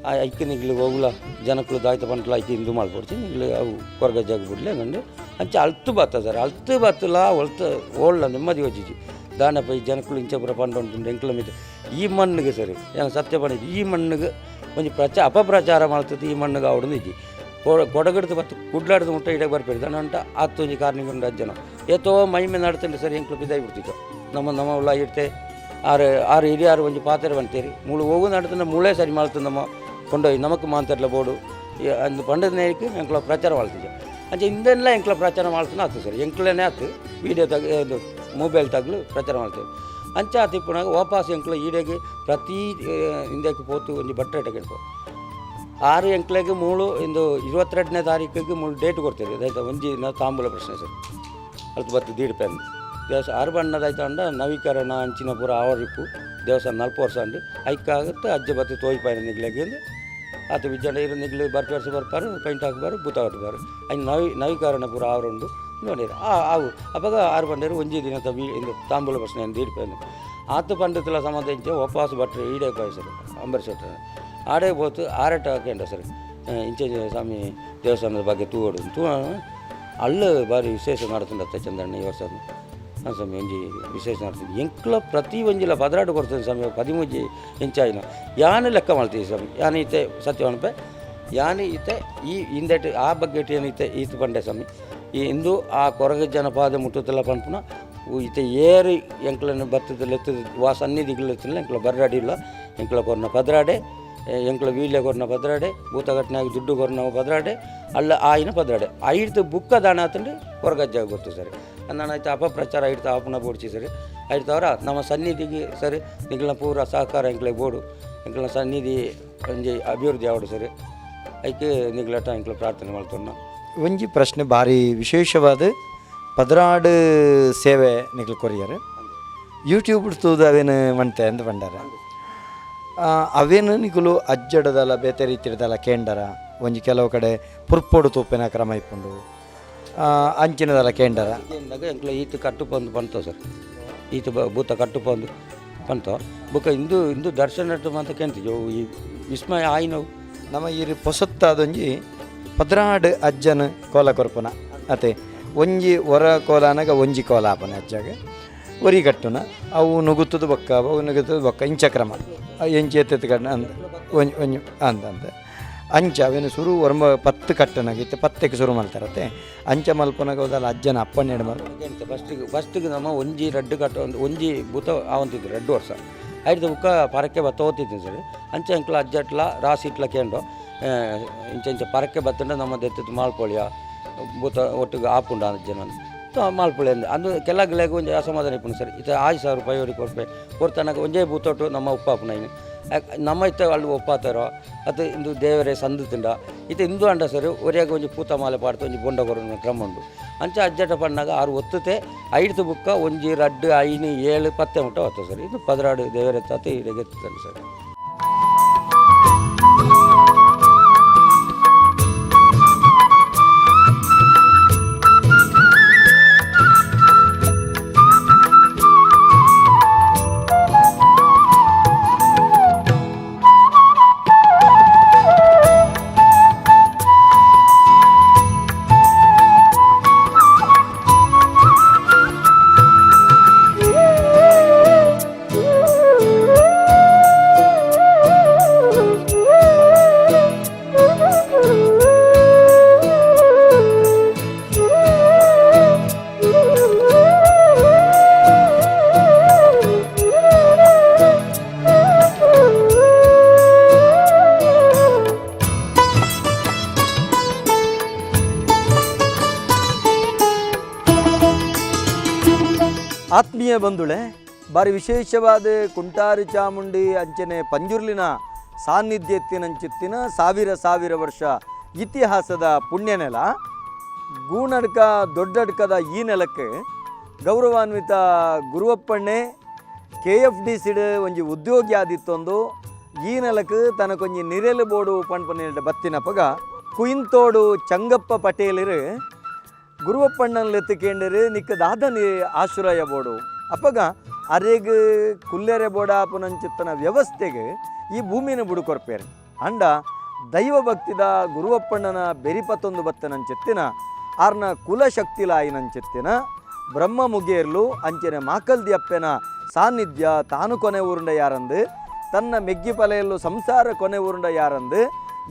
ಆ ಐಕ್ಕೆ ನಿಗ್ಲು ಹೋಗ್ಲ ಜನಕ್ಕಳು ದಾಯ್ತ ಪಂಟ್ಲ ಐಕೆ ಇಂದು ಮಲ್ಪೊಡ್ಚಿ ನಿಗ್ಲು ಅವು ಕೊರಗ ಜಾಗ ಬಿಡ್ಲೆ ಅಂದು ಅಂಚ ಅಲ್ತು ಬತ್ತ ಸರ್. ಅಲ್ತು ಬತ್ತಲ ಒಲ್ತ ಓಳ್ಳ ನೆಮ್ಮದಿ ವಚಿಜಿ ದಾನ ಪೈ ಜನಕ್ಕಳು ಇಂಚಪುರ ಪಂಡ ಉಂಟು ಎಂಕ್ಲ ಮಿತ್ತ ಈ ಮಣ್ಣಿಗೆ ಸರಿ ಏನು ಸತ್ಯ ಪಂಡ ಈ ಮಣ್ಣಿಗೆ ಒಂಜಿ ಅಪಪ್ರಚಾರ ಮಲ್ತದ್ದು ಈ ಮಣ್ಣಿಗೆ ಆವಡೊಂದು ಇಜ್ಜಿ. ಕೊಡಗಡ್ದು ಬತ್ತು ಕುಡ್ಲಾಡ್ದು ಮುಟ್ಟ ಇಡಕ್ಕೆ ಬರ್ಪೇರು ದಾನ ಅಂಟ ಆತೊಂಜಿ ಕಾರ್ನಿಕ ಉಂಡು ಅಜ್ಜನ ಏತೋ ಮೈಮೆ ನಡ್ತಂಡೆ ಸರಿ ಎಂಕ್ಲು ಬಿದ್ದಾಯಿ ಬಿಡ್ತಿತ್ತು. ನಮ್ಮ ನಮ್ಮ ಉಳ್ಳ ಇಡ್ತೆ ಆರು ಆರು ಹಿರಿಯಾರು ಒಂಜಿ ಪಾತ್ರೆ ಬಂತೇರಿ ಮುಳು ಹೋಗು ನಡ್ತಂಡ ಮುಳೇ ಸರಿ ಮಲ್ತು ನಮ್ಮ ಕೊಂಡೋಯಿ ನಮಕ್ ಮಾಂತರ್ಲ ಬೋಡು ಅಂದು ಪಂಡದ ನೇಕ್ ಎಂಕ್ಲ ಪ್ರಚಾರ ಮಲ್ತಿದ್ದೆ. ಅಂಚ ಇಂದೆಲ್ಲ ಎಂಕ್ಲ ಪ್ರಚಾರ ಮಲ್ತನ ಆತು ಸರ್. ಎಂಕ್ಲನೇ ಆತು ವೀಡಿಯೋ ತಗ ಇದು ಮೊಬೈಲ್ ತಗ್ಲು ಪ್ರಚಾರ ಮಲ್ತೇವೆ. ಅಂಚ ಆತು ಇಪ್ಪುನಾಗ ವಾಪಸ್ ಎಂಕ್ಲ ಈಡೆಗೆ ಪ್ರತಿ ಇಂದಕ್ಕೆ ಪೋತು ಒಂಜಿ ಬಟ್ಟೆ ಕೆಡ್ಪೋ ಆರು ಎಂಕ್ಲೆಗ್ ಮೂಳು ಇಂದು 22ನೇ ತಾರೀಕಿಗೆ ಮೂಳು ಡೇಟ್ ಕೊಡ್ತೇವೆ ಅದಾಯ್ತು. ಒಂಜಿ ತಾಂಬೂಲ ಪ್ರಶ್ನೆ ಸರ್. ಅಲ್ತು ಬತ್ತು ದೀಡ್ ಪೆನ್ ದೇವಸ್ಥಾನ ಆರು ಬಣ್ಣದಾಯ್ತು ಅಂಡ ನವೀಕರಣ ಅಂಚಿನ ಪೂರ ಆವರಿಪ್ಪು ದೇವಸ್ಥಾನ 40 ವರ್ಷ ಅಂಡು ಐಕ್ಕಾಗುತ್ತೆ ಅಜ್ಜ ಬತ್ತು ತೋಯ್ಪಾಯಿನ ನಿಗ್ಲೆಗೆ ಆತ ವಿಜ್ಜಂಡ ಇರು ನಿಗ್ಲು ಬರ್ಪಿ ವರ್ಷ ಬರ್ಪಾರು ಪೈಂಟ್ ಹಾಕ್ಬಾರು ಬೂತ ಕಟ್ಟಬಾರು ಐನ್ ನವೀಕರಣ ಪೂರ ಆವರುಂಡು ನೋಡಿರಿ. ಆ ಆವು ಅಪಗ ಆರು ಬಂಡೇರು ಒಂಜಿ ದಿನ ಇಂದು ತಾಂಬೂಲ ಪ್ರಶ್ನೆ ದೀಡ್ ಪೆನ್ ಆತು ಪಂಡಿತಲ ಸಂಬಂಧ ಇಂಚ ವಾಪಸ್ ಭಟ್ರು ಈಡೇ ಪಾಯ್ ಸರ್ ಅಂಬರೀಷ್ ಭಟ್ರು ಆಡೇ ಪೋತು ಆರಟ ಹಾಕೊಂಡ ಸರ್. ಇಂಚ ಸ್ವಾಮಿ ದೇವಸ್ಥಾನದ ಬಗ್ಗೆ ತೂವಡು ತೂ ಅಲ್ಲು ಭಾರಿ ವಿಶೇಷ ನಡತುಂಡತ್ತ ಚಂದ್ರಣ್ಣ ಈ ವರ್ಷ. ಹಾಂ ಸ್ವಾಮಿ, ಒಂಜಿ ವಿಶೇಷ ನಡ್ತುಂಡು ಎಂಕ್ಲ ಪ್ರತಿ ಒಂಜಿಲ ಪದರಾಡು ಕೊಡ್ತದೆ ಸ್ವಾಮಿ. ಪದಿಮೂಜಿ ಇಂಚಾಯಿನ ಯಾನು ಲೆಕ್ಕ ಮಾಡ್ತೀವಿ ಸ್ವಾಮಿ. ಯಾನು ಈತೆ ಸತ್ಯ ಅನ್ಪೆ ಯಾನು ಈತೆ ಈ ಹಿಂದೆಟ್ ಆ ಬಗ್ಗೆ ಏನೈತೆ ಈತ ಪಂಡೆ ಸ್ವಾಮಿ. ಈ ಇಂದು ಆ ಕೊರಗ ಜನಪಾದ ಮುಟ್ಟುತ್ತಲ್ಲ ಪನ್ಪುನ ಈತೆ ಏರು ಎಂಕ್ಲನ್ನು ಬತ್ತದ ಲೆತ್ತದ ವಾ ಸನ್ನಿಧಿಗಳು ಎತ್ತಲ್ಲ ಎಂಕ್ಲ ಬರ್ರಾಡಿಲ್ಲ. ಎಂಕ್ಲ ಕೊರ್ನ ಪದರಾಡೆ, ಎಂಕ್ಲ ವೀಳ್ಯ ಕೊರ್ನ ಪದರಾಡೆ, ಭೂತಘಟನೆಯಾಗಿ ದುಡ್ಡು ಕೊರ್ನ ಪದರಾಡೆ ಅಲ್ಲ ಆಯಿನ ಪದರಾಡೆ ಐಡ್ತು ಬುಕ್ಕ ದಾನ ಆತಂಡು ಕೊರಗಜ್ಜಾಗ ಗೊತ್ತು ಸರ್. ನಾನು ಆಯ್ತು ಅಪಪ್ರಚಾರ ಐಡ್ತು ಆಪುನ ಬೋಡ್ಚಿ ಸರ್. ಐಡ್ತವರ ನಮ್ಮ ಸನ್ನಿಧಿಗೆ ಸರ್ ನಿಂಕ್ಲ ಪೂರ ಸಹಕಾರ ಎಂಕ್ಲೆ ಬೋಡು ಎಂಕ್ಲ ಸನ್ನಿಧಿ ಒಂಜಿ ಅಭಿವೃದ್ಧಿ ಆವಡು ಸರ್. ಐಕೆ ನಿಗ್ಲಟ ಎಂಕ್ಲ ಪ್ರಾರ್ಥನೆ ಮಾಡ್ತೊನ್ನ. ಒಂಜಿ ಪ್ರಶ್ನೆ ಭಾರಿ ವಿಶೇಷವಾದ ಪದರಾಡು ಸೇವೆ ನಿಕ್ಲು ಕೊರಿಯರ್ ಯೂಟ್ಯೂಬ್ ತೂದು ಅವೇನು ಮಂತೆ ಅಂದ್ ಪಂಡಾರ. ಅವೇನು ನಿಕುಲು ಅಜ್ಜಡದಲ್ಲ ಬೇತೆ ರೀತಿಡ್ದಲ್ಲ ಕೇಂಡರ ಒಂಜಿ ಕೆಲವು ಕಡೆ ಪುರ್ಪೊಡು ತೂಪಿನ ಕ್ರಮ ಇಪ್ಪುಂಡು ಅಂಚಿನದಲ್ಲ ಕೇಂಡರ. ಕೇಂಡಾಗ ಎಂಕ್ಲ ಈತ ಕಟ್ಟುಪಂದು ಪಂತೋ ಸರ್. ಈತ ಭೂತ ಕಟ್ಟುಪಂದು ಪಂತೋ ಬೊಕ ಇಂದು ಇಂದು ದರ್ಶನ ಮಾತ ಕೇಂತಿಜ ಈ ವಿಸ್ಮಯ ಆಯಿನವು. ನಮ್ಮ ಈ ಪೊಸತ್ತಾದೊಂಜಿ ಪದ್ರಾಡ್ ಅಜ್ಜನ ಕೋಲ ಕೊರ್ಪುನ ಅತೆ ಒಂಜಿ ಒರ ಕೋಲಾನಗ ಒಂಜಿ ಕೋಲ ಆಪನ ಅಜ್ಜಗ ಒರಿ ಕಟ್ಟುನ ಅವು ನುಗುತ್ತದ ಬೊಕ್ಕ ಅವು ನುಗುತ್ತದ ಬೊಕ್ಕ ಇಂಚ ಕ್ರಮ ಎಂಚಿ ಎತ್ತೆತ್ತು ಕಡ್ನ ಅಂದ ಒಂಜಿ ಒಂಜಿ ಅಂದ ಅಂದ ಅಂಚ ಅವೇನು ಸುರು ಒರ್ಂಬ ಪತ್ತು ಕಟ್ಟನಾಗ ಇತ್ತೆ ಪತ್ತೆಗೆ ಶುರು ಮಲ್ತಾರತ್ತೆ ಅಂಚ ಮಲ್ಪುನಾಗ ಹೋದಲ್ಲ ಅಜ್ಜನ ಅಪ್ಪನ ಎಡ ಮಲ್ ಕೇಂತ ಫಸ್ಟಿಗೆ ಫಸ್ಟಿಗೆ ನಮ್ಮ ಒಂಜಿ ರಡ್ಡು ಕಟ್ಟ ಒಂದು ಒಂಜಿ ಭೂತ ಆವಂತಿದ್ರು 2 ವರ್ಷ ಐದು ಬುಕ್ಕ ಪರಕ್ಕೆ ಬತ್ತ ಓದ್ತಿದ್ದೀನಿ ಸರ್. ಅಂಚ ಎಂಕ್ಲ ಅಜ್ಜಟ್ಲ ರಾಸಿ ಇಟ್ಲ ಕೇಂಡೋ ಇಂಚ ಇಂಚ ಪರಕ್ಕೆ ಬತ್ತಂಡ ನಮ್ಮ ದೆತ್ತದ ಮಾಲ್ಪೊಳಿಯ ಭೂತ ಒಟ್ಟಿಗೆ ಆಪುಂಡ ಅಜ್ಜನ ಮಾಲ್ಪೊಳಿ ಅಂದು ಅಂದು ಕೆಲಗ್ಲೆಗ್ ಒಂಜಿ ಅಸಮಾಧಾನ ಇಪ್ಪುಂಡು ಸರ್. ಇತ್ತೆ 5000 ರೂಪಾಯಿ ಅವ್ರಿಗೆ ಕೊರ್ಪೆ ಕೊರ್ತನಗ ಒಂಜೇ ಭೂತೊಟ್ಟು ನಮ್ಮ ಉಪ್ಪಾಪುನ ಇನ್ನು ನಮ್ಮ ಇತ್ತ ಅಲ್ಲಿ ಒಪ್ಪಾತಾರೋ ಅದು ಇಂದು ದೇವರೇ ಸಂದು ತಿಂಡ ಇತ್ತೆ ಇಂದು ಅಂಡ ಸರ್. ಒರಿಯಾಗ ಒಂಜಿ ಪೂತ ಮಾಲೆ ಪಾಡ್ತು ಒಂಜಿ ಬೊಂಡ ಕೊರನ ಕ್ರಮ ಉಂಡು. ಅಂಚ ಅಜ್ಜಟ ಪಣ್ಣಾಗ ಆರು ಒತ್ತುತ್ತೆ ಐಡ್ತು ಬುಕ್ಕ ಒಂಜಿ ರಡ್ಡು ಐನು ಏಳು ಪತ್ತೆ ಮುಟ್ಟ ಒತ್ತ ಸರ್. ಇದು ಪದರಾಡು ದೇವರ ತಾತ ಈಡೆಗೆ ಸರ್. ಆತ್ಮೀಯ ಬಂಧುಳೆ, ಬಾರಿ ವಿಶೇಷವಾದ ಕುಂಟಾರು ಚಾಮುಂಡಿ ಅಂಚನೆ ಪಂಜುರ್ಲಿನ ಸಾನ್ನಿಧ್ಯ ಎತ್ತಿನಂಚಿತ್ತಿನ ಸಾವಿರ ಸಾವಿರ ವರ್ಷ ಇತಿಹಾಸದ ಪುಣ್ಯನೆಲ ಗೂಣಡ್ಕ ದೊಡ್ಡಡ್ಕದ ಈ ನೆಲಕ್ಕೆ ಗೌರವಾನ್ವಿತ ಗುರುವಪ್ಪಣ್ಣೆ K F D ಸಿಡ್ ಒಂಜಿ ಉದ್ಯೋಗಿ ಆದಿತ್ತೊಂದು ಈ ನೆಲಕ್ಕೆ ತನಕೊಂಜಿ ನಿರೆಲು ಬೋಡು ಪಣ್ಪನೇಲ್ಡ್ ಬತ್ತಿನಪಗ ಕುಯಿಂತೋಡು ಚಂಗಪ್ಪ ಪಟೇಲರು ಗುರುವಪ್ಪಣ್ಣನ್ ಲೆತ್ತು ನಿಕ್ಕ ದಾದನಿ ಆಶ್ರಯ ಬೋಡು. ಅಪ್ಪಗ ಅರೆಗ್ ಕುಲ್ಲೆರೆ ಬೋಡ ಪುನಂಚಿತ್ತನ ವ್ಯವಸ್ಥೆಗೆ ಈ ಭೂಮಿನ ಬುಡುಕೊರ್ಪೇರು. ಅಂಡ ದೈವ ಭಕ್ತಿದ ಗುರುವಪ್ಪಣ್ಣನ ಬೆರಿಪತ್ತೊಂದು ಬತ್ತನಂಚೆತ್ತಿನ ಆರ್ನ ಕುಲಶಕ್ತಿಲಾಯಿನಂಚೆತ್ತಿನ ಬ್ರಹ್ಮ ಮುಗೇರ್ಲು ಅಂಚನೆ ಮಾಕಲ್ದಿ ಅಪ್ಪೆನ ಸಾನ್ನಿಧ್ಯ ತಾನು ಕೊನೆ ಊರುಂಡ ಯಾರಂದು ತನ್ನ ಮೆಗ್ಗಿ ಪಲೆಯಲ್ಲೂ ಸಂಸಾರ ಕೊನೆ ಊರುಂಡ ಯಾರಂದು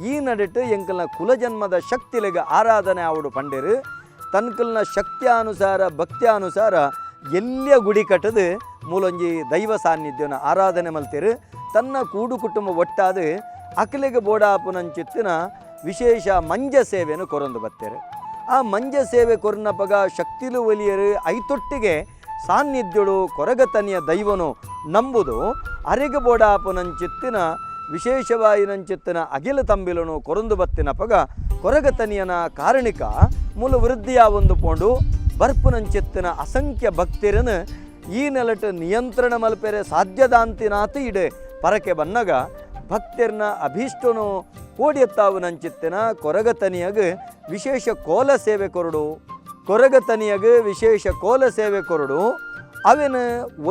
ಈ ನಡಿಟ್ಟು ಎಂಕಲ್ನ ಕುಲಜನ್ಮದ ಶಕ್ತಿಲೆಗ ಆರಾಧನೆ ಆವಡು ಪಂಡೇರು. ತನ್ಕಲ್ನ ಶಕ್ತಿಯಾನುಸಾರ ಭಕ್ತಿಯಾನುಸಾರ ಎಲ್ಲಿಯ ಗುಡಿ ಕಟ್ಟದು ಮೂಲೊಂಜಿ ದೈವ ಸಾನ್ನಿಧ್ಯನ ಆರಾಧನೆ ಮಲ್ತಿರು. ತನ್ನ ಕೂಡು ಕುಟುಂಬ ಒಟ್ಟಾದ ಅಕಲೆಗೆ ಬೋಡಾಪುನಂಚಿತ್ತಿನ ವಿಶೇಷ ಮಂಜ ಸೇವೆಯನ್ನು ಕೊರೊಂದು ಬತ್ತೇರು. ಆ ಮಂಜ ಸೇವೆ ಕೊರ್ನಪಗ ಶಕ್ತಿಲು ಒಲಿಯರು ಐತೊಟ್ಟಿಗೆ ಸಾನ್ನಿಧ್ಯಳು ಕೊರಗತನಿಯ ದೈವನು ನಂಬುದು ಅರೆಗೆ ಬೋಡಾಪುನಂಚಿತ್ತಿನ ವಿಶೇಷವಾಯಿನಂಚಿತ್ತಿನ ಅಗಿಲ ತಂಬಿಲನು ಕೊರೊಂದು ಬತ್ತಿನಪಗ ಕೊರಗತನಿಯನ ಕಾರಣಿಕ ಮೂಲ ವೃದ್ಧಿಯ ಒಂದು ಪೋಂಡು ಬರ್ಪುನಂಚಿತ್ತಿನ ಅಸಂಖ್ಯ ಭಕ್ತಿರನು ಈ ನೆಲಟ ನಿಯಂತ್ರಣ ಮಲ್ಪೆರೆ ಸಾಧ್ಯದಾಂತಿನಾತು ಇಡೆ ಪರಕೆ ಬನ್ನಗ ಭಕ್ತಿರ್ನ ಅಭೀಷ್ಟನು ಕೋಡಿಯತ್ತಾವು ನಂಚಿತ್ತಿನ ಕೊರಗತನಿಯಗ ವಿಶೇಷ ಕೋಲ ಸೇವೆ ಕೊರಡು. ಕೊರಗತನಿಯಗ ವಿಶೇಷ ಕೋಲ ಸೇವೆ ಕೊರಡು. ಅವೆನ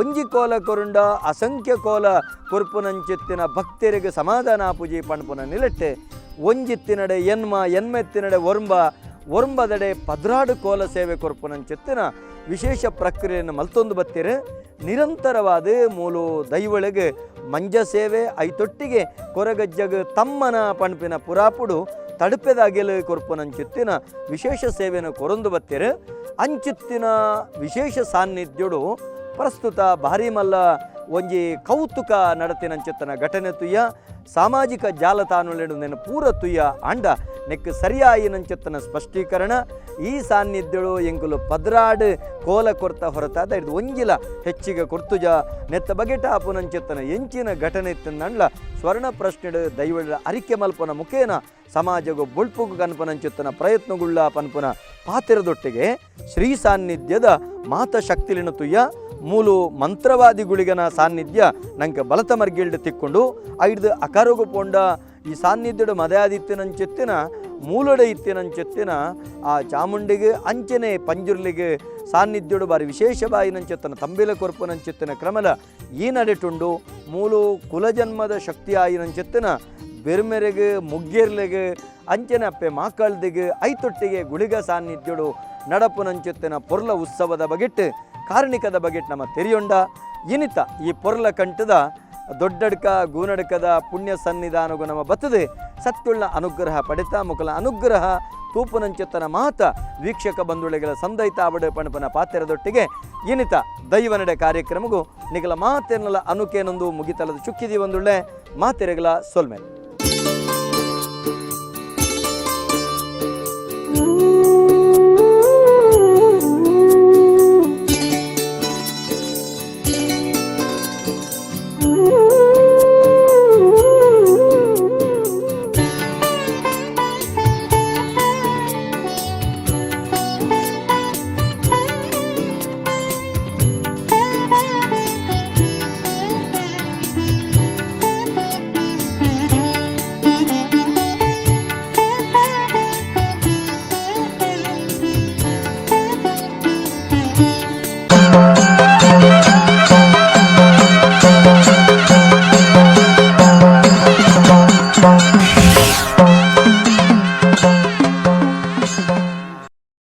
ಒಂಜಿ ಕೋಲ ಕೊರುಂಡ ಅಸಂಖ್ಯ ಕೋಲ ಕೊರ್ಪುನಂಚಿತ್ತಿನ ಭಕ್ತರಿಗೆ ಸಮಾಧಾನ ಪೂಜೆ ಪಣ್ಪುನ ನಿಲೆಟ್ಟೆ ಒಂಜಿತ್ತಿನಡೆ ಎನ್ಮ ಎನ್ಮೆತ್ತಿನಡೆ ಒರ್ಂಬ ಒರ್ಂಬದಡೆ 12 ಕೋಲ ಸೇವೆ ಕೊರ್ಪುನಂಚಿತ್ತಿನ ವಿಶೇಷ ಪ್ರಕ್ರಿಯೆಯನ್ನು ಮಲ್ತೊಂದು ಬತ್ತೀರು. ನಿರಂತರವಾದ ಮೂಲು ದೈವಳಿಗೆ ಮಂಜ ಸೇವೆ ಐತೊಟ್ಟಿಗೆ ಕೊರಗಜ್ಜಗ ತಮ್ಮನ ಪಣ್ಪಿನ ಪುರಾಪುಡು ತಡುಪೆದಾಗೆಲು ಕೊರ್ಪುನಂಚಿತ್ತಿನ ವಿಶೇಷ ಸೇವೆಯನ್ನು ಕೊರೊಂದು ಬತ್ತೀರು. ಅಂಚಿತ್ತಿನ ವಿಶೇಷ ಸಾನ್ನಿಧ್ಯುಡು ಪ್ರಸ್ತುತ ಭಾರಿ ಮಲ್ಲ ಒಂಜಿ ಕೌತುಕ ನಡತಿನಂಚಿತ್ತನ ಘಟನೆ ತುಯ್ಯ ಸಾಮಾಜಿಕ ಜಾಲತಾಣಲೆಡು ನೆನ ಪೂರ ತುಯ್ಯ ಅಂಡ ನೆಕ್ ಸರಿಯಾಯಿನಂಚಿತ್ತನ ಸ್ಪಷ್ಟೀಕರಣ ಈ ಸಾನ್ನಿಧ್ಯಳು ಎಂಕುಲು 12 ಕೋಲ ಕೊರ್ತ ಹೊರತಾದ ಇದು ಒಂಜಿಲ ಹೆಚ್ಚಿಗೆ ಕೊರ್ತುಜ ನೆತ್ತ ಬಗೆಟ ಆಪುನಂಚಿತ್ತನ ಎಂಚಿನ ಘಟನೆ ಇತ್ತಂದಣ್ಲ ಸ್ವರ್ಣ ಪ್ರಶ್ನೆಡು ದೈವಳ ಅರಿಕೆ ಮಲ್ಪನ ಮುಖೇನ ಸಮಾಜಗು ಬೊಳ್ಪುಗು ಕನ್ಪನಂಚಿತ್ತನ ಪ್ರಯತ್ನಗುಳ್ಳ ಪನ್ಪುನ ಪಾತಿರದೊಟ್ಟಿಗೆ ಶ್ರೀ ಸಾನ್ನಿಧ್ಯದ ಮಾತ ಶಕ್ತಿಲಿನ ತುಯ್ಯ ಮೂಲು ಮಂತ್ರವಾದಿಗುಳಿಗನ ಸಾನ್ನಿಧ್ಯ ನಂಗೆ ಬಲತ ಮರ್ಗಿಲ್ಡ್ ತಿಕ್ಕೊಂಡು ಐದು ಅಕಾರೋಗು ಪೋಂಡ ಈ ಸಾನ್ನಿಧ್ಯಡು ಮದಯಾದಿತ್ತಿನಂಚೆತ್ತಿನ ಮೂಲಡೆ ಇತ್ತಿನಂಚೆತ್ತಿನ ಆ ಚಾಮುಂಡಿಗೆ ಅಂಚನೆ ಪಂಜುರ್ಲಿಗೆ ಸಾನ್ನಿಧ್ಯಡು ಬಾರಿ ವಿಶೇಷವಾಯಿನಂಚೆತ್ತನ ತಂಬಿಲ ಕೊರ್ಪುನಂಚೆತ್ತಿನ ಕ್ರಮಲ ಈ ನಡೆಟುಂಡು ಮೂಲು ಕುಲಜನ್ಮದ ಶಕ್ತಿಯಾಯಿನಂಚೆತ್ತಿನ ಬೆರ್ಮೆರೆಗೆ ಮುಗ್ಗೇರ್ಲೆಗೆ ಅಂಚನೆ ಅಪ್ಪೆ ಮಾಕಳ್ದಿಗೆ ಐತೊಟ್ಟಿಗೆ ಗುಳಿಗ ಸಾನ್ನಿಧ್ಯಡು ನಡಪುನಂಚೆತ್ತಿನ ಪೊರ್ಲ ಉತ್ಸವದ ಬಗೆಟ್ಟು ಕಾರಣಿಕದ ಬಗೆಟ್ ನಮ್ಮ ತೆರಿಯೊಂಡ ಇನಿತ ಈ ಪೊರ್ಲ ಕಂಠದ ದೊಡ್ಡಡ್ಕ ಗೂನಡ್ಕದ ಪುಣ್ಯ ಸನ್ನಿಧಾನಗು ನಮ್ಮ ಬತ್ತದೆ ಸತ್ಯುಳ್ಳ ಅನುಗ್ರಹ ಪಡಿತ ಮುಕಲ ಅನುಗ್ರಹ ತೂಪುನಂಚೆತ್ತನ ಮಾತ ವೀಕ್ಷಕ ಬಂಧುಳಿಗಳ ಸಂದೈತ ಆವಡ ಪಣಪನ ಪಾತ್ರದೊಟ್ಟಿಗೆ ಇನಿತ ದೈವ ನಡೆ ಕಾರ್ಯಕ್ರಮಗೂ ನಿಗಲ ಮಾತೆನ್ನೆಲ್ಲ ಅನುಕೇನೊಂದು ಮುಗಿತಲದ ಚುಕ್ಕಿದಿ ಒಂದುಳ್ಳೆ ಮಾತೆರೆಗಳ ಸೊಲ್ಮೆ.